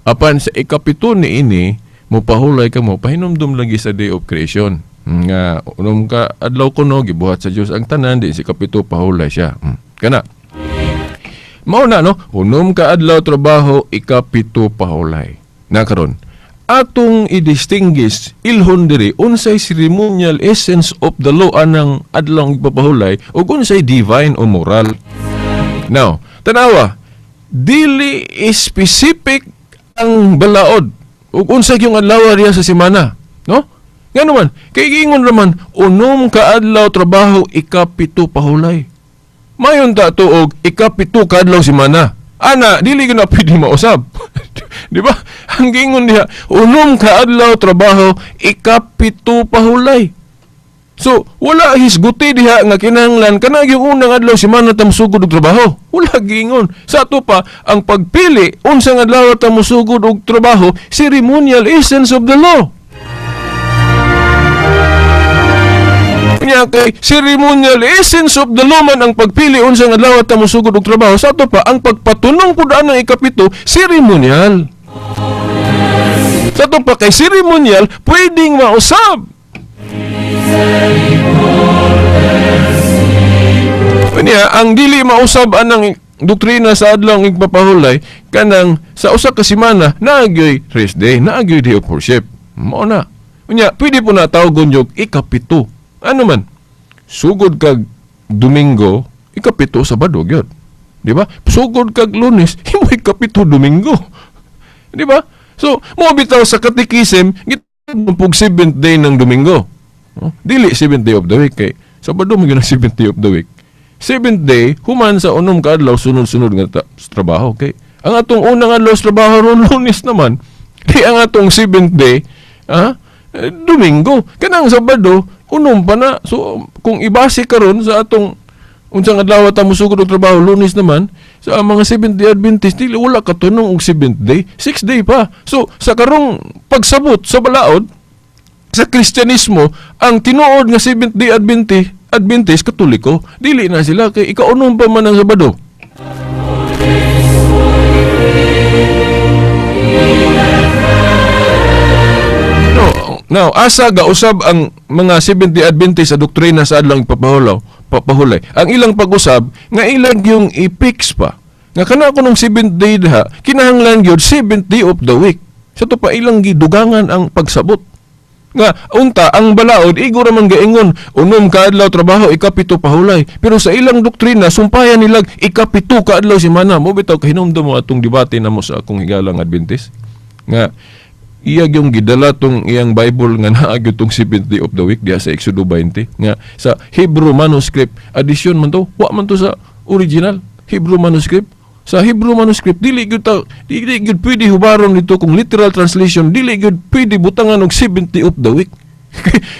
apan sa 7 niini, mopahulay kamo, pahinumdum lagi sa day of creation. Nga, 6 ka adlaw kuno, gibuhat sa Dios ang tanan, di si 7 pahulay siya. Kana. Mao na, no? 6 ka adlaw trabaho, 7 pahulay. Na karon, atong i-distinguish ilhon diri unsay ceremonial essence of the law anang adlong igpapahulay ug unsay divine o moral. Now, tanawa, dili specific ang balaod ug unsay yung adlaw diha sa semana, no? Ngano man, kay giingon raman 6 ka adlaw trabaho, 7 pahulay. Mayon ta tuog 7 ka adlaw semana. Ana, dili gyud na pwede mausab. Di ba? Ang giingon diha, 6 ka adlaw trabaho, 7 pahulay. So, wala hisguti diha nga kinahanglan kana yung unang adlaw semana ta mosugod og trabaho. Wala giingon. Sa ato pa, ang pagpili unsang adlaw ta mosugod og trabaho, ceremonial essence of the law. Nya kay ceremonial essence of the law man ang pagpili unsang adlaw ta mosugod og trabaho. Sa ato pa, ang pagpatunong pud anang 7, ceremonial. Sa ato pa kay ceremonial, pwedeng mausab. Unya, ang dili mausab anang doktrina sa adlong igpapahulay, kanang sa usa ka semana naagyoy rest day, naagyoy day of worship. Mao na. Unya, pwede po na tawgon yung 7. Ano man? Sugod kag Domingo, 7 Sabado gyud. Di ba? Sugod kag Lunes, himo 7 Domingo. Di ba? So, mo bitaw sa katikism, gitpug 7th day ng Domingo. Oh, dili 7th day of the week kay Sabado mo gyud ang 7th day of the week. 7th day human sa 6 ka adlaw sunod-sunod nga trabaho kay ang atong unang adlaw sa trabaho ron Lunes naman. Di ang atong 7th day, Domingo. Kanang Sabado unom pa na. So kung ibase karon sa atong unsang adlaw ta mosugod og trabaho Lunes naman, sa mga 7th day Adventist dili wala katunong og 7th day, 6th day pa. So sa karong pagsabot sa balaod sa Kristyanismo, ang tinuod nga 7th day Adventist Katoliko, dili na sila kay ikaunom pa man ang Sabado. Now, asa gausab ang mga 7th day Adventist sa doktrina sa adlong papahulay. Ang ilang pag-usab nga ilang yung i-fix pa. Nga kana ko nung 7th day diha, kinahanglan gyud 7th day of the week. Sa to pa ilang gidugangan ang pagsabot. Nga unta ang balaod igo ra man gaingon 6 ka adlaw trabaho, 7 pahulay. Pero sa ilang doktrina sumpayan nila 7 ka adlaw semana. Mo bitaw kahinumdum mo atong debate namo sa akong higalang Adventist nga iyag yung gidala tong iyang Bible nga naa gyud tong 7th day of the week diha sa Exodo 20 nga sa Hebrew manuscript addition man to, wa man to sa original Hebrew manuscript. Sa Hebrew manuscript dili gyud dili gyud pwede hubaron nito kung literal translation, dili gyud pwede butangan og 7th day of the week.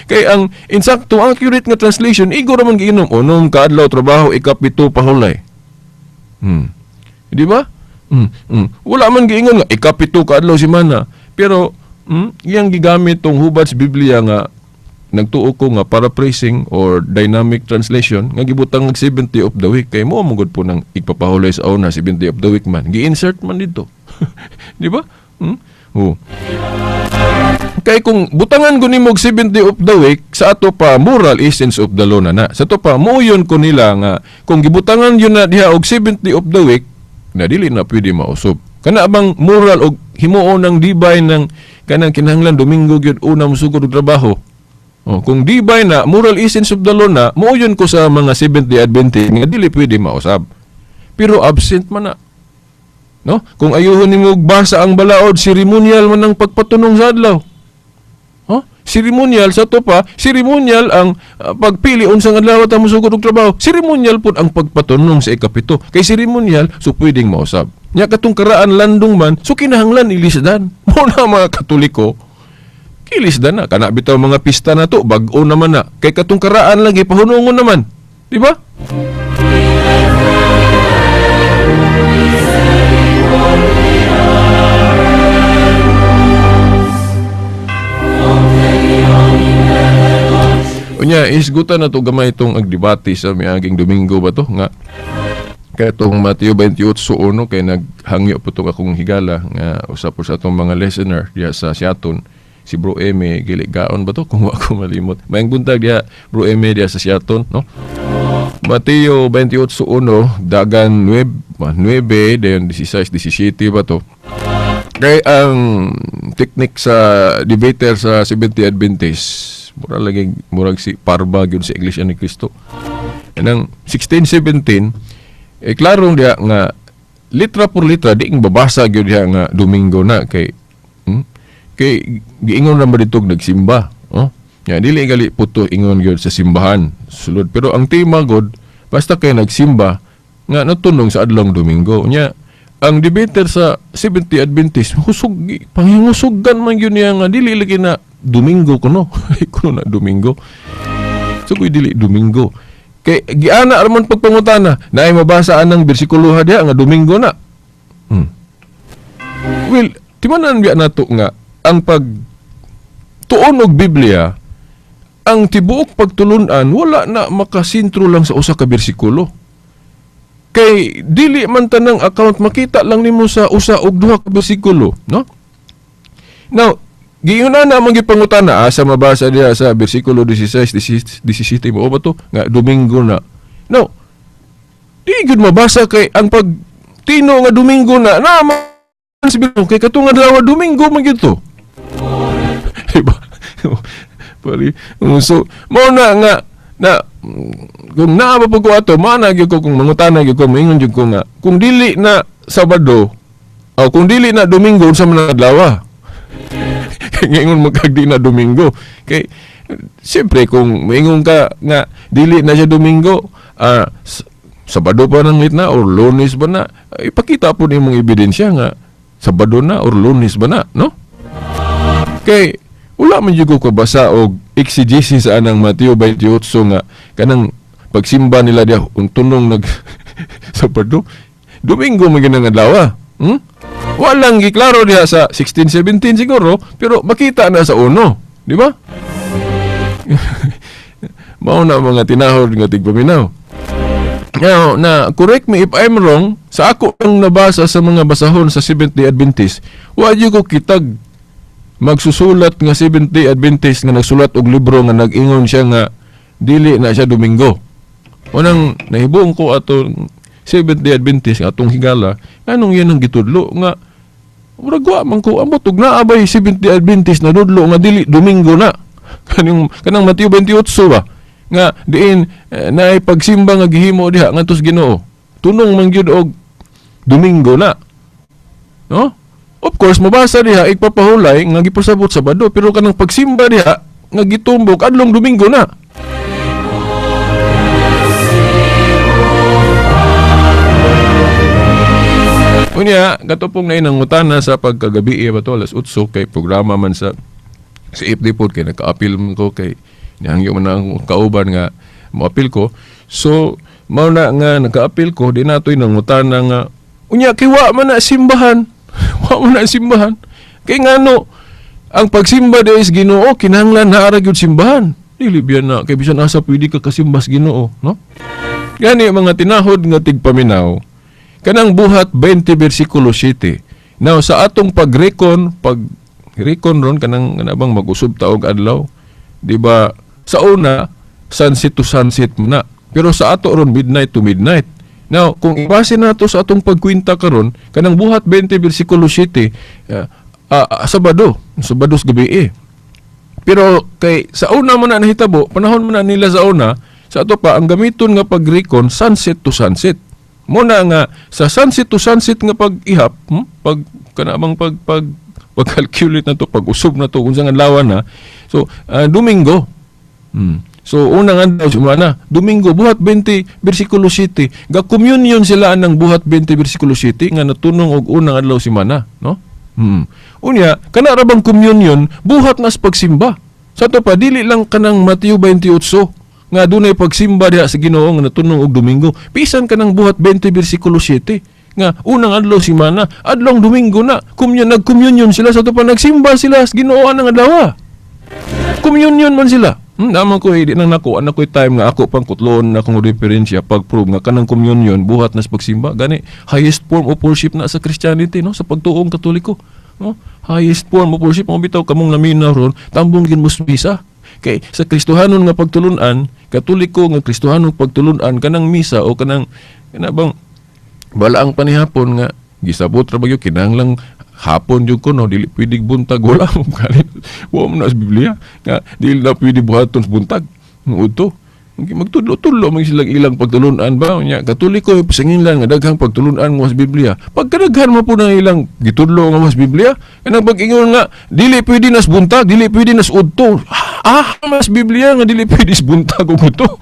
Kay ang insakto accurate nga translation igo ra man giinom 6 ka adlaw trabaho, 7 pahulay. Di ba? Wala man giingon nga 7 ka adlaw semana. Pero iyang gigamit tong hubad sa Biblia nga nagtuo ko nga paraphrasing or dynamic translation nga gibutang og 7th day of the week kay mo mugod po nang igpapahulay sa una 7th day of the week man gi-insert man dito. Di ba? Oh. Kay kung butangan ko nimo og 7th day of the week sa ato pa moral essence of the law na na. Sa ato pa moyon ko nila nga kung gibutangan yun na diha og 7th day of the week na dili na pwede mausab. Kana bang moral og himuon ng divine ng kanang kinahanglan Domingo gyud una mosugod og trabaho. Oh, kung divine na moral essence of the law na, moyon ko sa mga 7th day Adventist nga dili pwede mausab. Pero absent man na. No? Kung ayuhon nimo basa ang balaod, seremonial man ang pagpatunong sa adlaw. Huh? Seremonial sa to pa, seremonial ang pagpili unsang adlaw ta mosugod og trabaho. Seremonial pud ang pagpatunong sa 7. Kay seremonial, so pwedeng mausab. Nya katong karaan landong man, so kinahanglan ilisdan. Mo na mga Katoliko, kilisdan na. Kana bitaw mga pista na to, bag-o naman na. Kay katong karaan lagi pahunungon naman. Di ba? Unya, isgutan na to gamay itong agdebate sa miaging Domingo ba to nga kaya itong Mateo 28:1 kay naghangyo po itong akong higala nga usa po sa atong mga listener diya sa Siaton, si Bro Eme Giligaon ba to kung wa ko malimot. Mayang buntag diya Bro Eme diya sa Siaton, no? Mateo 28:1 dagan 9 dayon 16 17 ba to. Kay ang technique sa debater sa Seventh-day Adventist murag lagi murag si parba gyud sa Iglesia ni Cristo. Kanang 16 17 eh klaro diha nga litra por litra di ing babasa gyud diha nga Domingo na kay kay giingon ra ba dito nagsimba, oh? Ya dili gali puto ingon gyud sa simbahan sulod, pero ang tema god basta kay nagsimba nga natunong sa adlong Domingo. Nya ang debater sa Seventh-day Adventist husog panghingusugan man gyud niya nga dili lagi na Domingo kuno. Kuno na Domingo. So kuy dili Domingo. Kay giana ra man pagpangutana, naay mabasa anang bersikulo diha nga Domingo na. Well, timanan biya nato nga ang pag tuon og Biblia, ang tibuok pagtulun-an wala na makasentro lang sa usa ka bersikulo. Kay dili man tanang account makita lang nimo sa usa og duha ka bersikulo, no? Now, giuna na man gipangutana sa mabasa diha sa bersikulo 16 17 mo ba to nga Domingo na. Now, di gyud mabasa kay ang pag tino nga Domingo na na man si kay katong adlaw Domingo man gyud to. Diba? Pari, so mao na nga na kung naa pa ko ato mana gyud ko kung mangutana gyud ko moingon gyud ko nga kung dili na Sabado o kung dili na Domingo unsa man adlaw. Ngayon magkagdi na Domingo. Kay siyempre kung moingon ka nga dili na siya Domingo, Sabado pa nang lit na or Lunes ba na, ipakita po nimong ebidensya nga Sabado na or Lunes ba na, no? Kay wala man jud ko kabasa og exegesis sa anang Mateo 28 nga kanang pagsimba nila diha untunong nag Sabado, Domingo man gyud ang adlaw. Walang giklaro diha sa 16 17 siguro, pero makita na sa uno, di ba? Mao na mga tinahod nga tigpaminaw. Now, na correct me if I'm wrong, sa ako ang nabasa sa mga basahon sa Seventh-day Adventist, wa jud ko kitag magsusulat nga Seventh-day Adventist nga nagsulat og libro nga nag-ingon siya nga dili na siya Domingo. Unang nahibuong ko atong Seventh-day Adventist nga atong higala, anong yan ang gitudlo nga murag wa man ko amot og naa bay Seventh-day Adventist na dudlo nga dili Domingo na. Kanang Mateo 28 ba nga diin naay pagsimba nga gihimo diha ngadto sa Ginoo. Tunong man gyud og Domingo na. No? Of course mabasa diha igpapahulay nga gipasabot Sabado, pero kanang pagsimba diha nga gitumbok adlong Domingo na. Unya, katupong na inangutana sa pagkagabi ba to alas 8 kay programa man sa FD pod kay naka-appeal man ko kay nihangyo man ang kauban nga moapil ko. So mao na nga naka-appeal ko di natoy nangutana nga unya kay wa man na simbahan. Wa man na simbahan. Kay ngano ang pagsimba di is Ginoo kinahanglan naa ra gyud simbahan. Dili biyan na kay bisan asa pwede ka kasimba sa Ginoo, no? Gani mga tinahod nga tigpaminaw, kanang buhat 20 bersikulo 7. Now sa atong pagrekon, pag-rekon ron kanang kanabang mag-usub ta og adlaw, di ba? Sa una sunset to sunset na. Pero sa ato ron midnight to midnight. Now kung ibase nato sa atong pagkwenta karon, kanang buhat 20 bersikulo 7, Sabado, Sabado sa gabi eh. Pero kay sa una man na nahitabo, panahon man na nila sa una, sa ato pa ang gamiton nga pagrekon sunset to sunset. Muna nga sa sunset to sunset nga pag-ihap, pag kanamang pag pag pag-calculate na to, pag-usog na to kung saan adlaw na. So Domingo. So unang adlaw semana, Domingo buhat 20 bersikulo 7. Ga communion sila anang buhat 20 bersikulo 7 nga natunong og unang adlaw semana, no? Unya, kana ra bang communion buhat nas pagsimba. Sa to pa dili lang kanang Mateo 28 nga dunay pagsimba diha sa Ginoo nga natunong og Domingo. Bisan kanang buhat 20 bersikulo 7 nga unang adlaw semana, adlong Domingo na, communion, nag-communion sila sa to pa nagsimba sila sa Ginoo anang adlaw. Communion man sila. Naman ko di nang nako anak ko'y time nga ako pang kutlon na akong referensya pag-prove nga kanang communion buhat nas pagsimba. Gani highest form of worship na sa Christianity, no, sa pagtuong Katoliko, no? Highest form of worship mo bitaw kamong lamina ron tambong gin mo misa. Kay sa Kristohanon nga pagtulunan, Katoliko nga Kristohanon pagtulunan kanang misa o kanang kanabang balaang panihapon nga gisabot ra bagyo kinahanglang hapon jud ko, no, dili pwede buntag, wala mo kalit. Wa mo na sa Biblia nga dili na pwede buhaton sa buntag. Udto. Magtudlo-tudlo man sila ilang pagtulunan ba nya Katoliko pasinginlan nga daghang pagtulunan nga sa Biblia. Pagkadaghan man po na ilang gitudlo nga sa Biblia, kanang pag-ingon nga dili pwede nas buntag, dili pwede nas udto. Mas Biblia nga dili pwede sa buntag ug udto.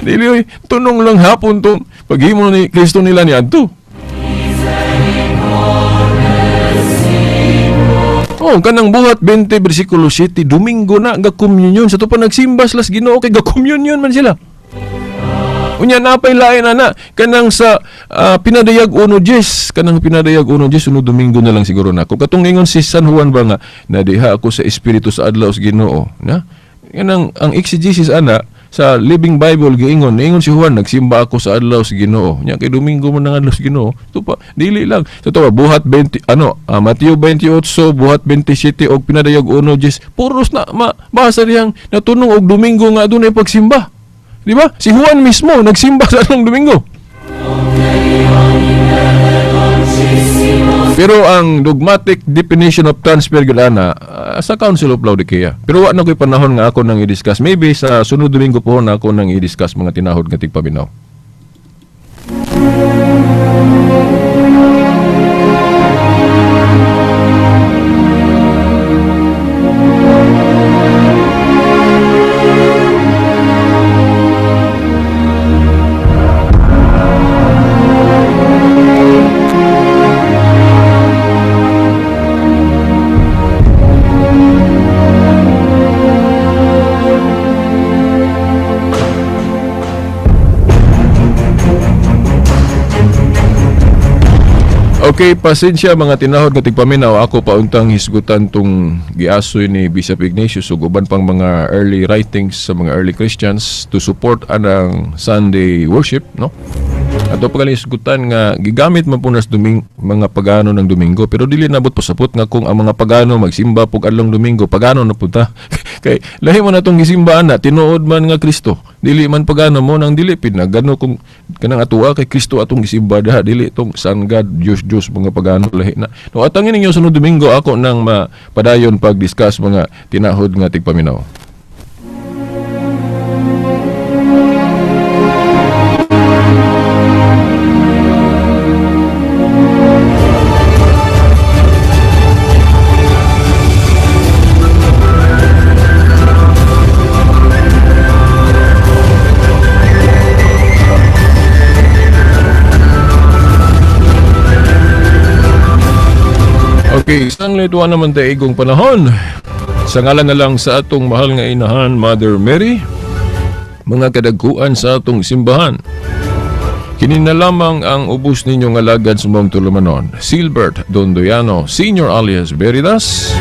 Dili oy, tunong lang hapon to paghimo ni Kristo nila ni adto. Oh, kanang buhat 20 bersikulo 7, Domingo na ga communion sa to pa nagsimba sila sa Ginoo kay ga communion man sila. Unya napay lain ana kanang sa pinadayag 1:10, kanang pinadayag 1:10 sunod Domingo na lang siguro nako. Katong ingon si San Juan ba nga nadiha ako sa espiritu sa adlaw sa Ginoo, na? Kanang ang exegesis ana sa Living Bible giingon, niingon si Juan nagsimba ako sa adlaw sa Ginoo. Nya kay Domingo man ang adlaw sa Ginoo. Ito pa dili lang. Sa to buhat 20 Mateo 28 buhat 27 og pinadayag 1:10 puros na basa diyang natunong og Domingo nga adunay pagsimba. Di ba? Si Juan mismo nagsimba sa adlong Domingo. Pero ang dogmatic definition of transfer gyud ana sa Council of Laodicea. Pero wa na ko'y panahon nga ako nang i-discuss. Maybe sa sunod Domingo po na ako nang i-discuss mga tinahod nga tigpaminaw. Okay, pasensya mga tinahod nga tigpaminaw, ako pauntang hisgutan tong giasoy ni Bishop Ignatius ug uban pang mga early writings sa mga early Christians to support anang Sunday worship, no? Ato pa hisgutan nga gigamit man po nas mga pagano ng Domingo, pero dili nabot pasapot nga kung ang mga pagano magsimba pug adlong Domingo, pagano na punta. Kay lahi mo na tong gisimbaan na tinuod man nga Kristo, dili man pagano mo nang dili pinagano kung kanang atua kay Kristo atong gisimba daha, dili tong Sun God, Diyos Diyos mga pagano lahi na. No, atangin ninyo sunod Domingo ako nang mapadayon pag-discuss mga tinahod nga tigpaminaw. Okay, isang lituan naman tayo igong panahon. Sa ngalan na lang sa atong mahal nga inahan, Mother Mary, mga kadagkuan sa atong simbahan. Kini na lamang ang ubos ninyong alagad sa mong tulumanon. Silbert Dondoyano, Senior alias Veritas,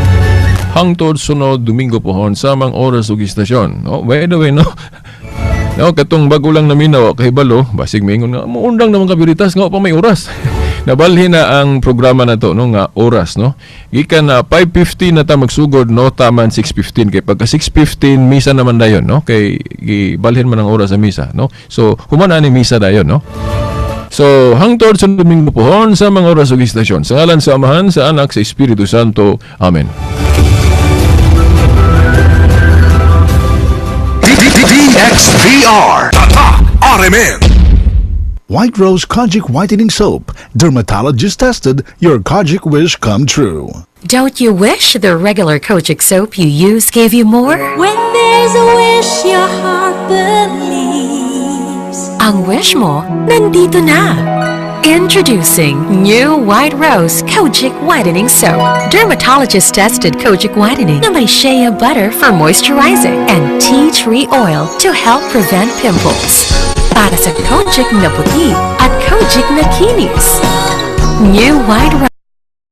hangtod sunod Domingo pohon, samang oras ug istasyon. Oh, by the way, no? No, katong bago lang naminaw, kahibalo, basig maingon nga, muundang naman ka Veritas, nga pa may oras. Nabalhin na ang programa na to, no, nga oras, no. Gikan na 5:15 na ta magsugod, no, taman 6:15 kay pagka 6:15 misa naman dayon, no, kay gibalhin man ang oras sa misa, no. So human ani misa dayon, no. So hangtod sa Domingo pohon sa mga oras ug istasyon. Sa ngalan sa Amahan, sa Anak, sa Espiritu Santo. Amen. DXDR Tatak RMN. White Rose Kojic Whitening Soap. Dermatologist tested, your Kojic wish come true. Don't you wish the regular Kojic soap you use gave you more? When there's a wish your heart believes. Ang wish mo, nandito na. Introducing new White Rose Kojic Whitening Soap. Dermatologist tested Kojic Whitening na may shea butter for moisturizing and tea tree oil to help prevent pimples. Para sa Kojic na puti at Kojic na kinis. New White Rose.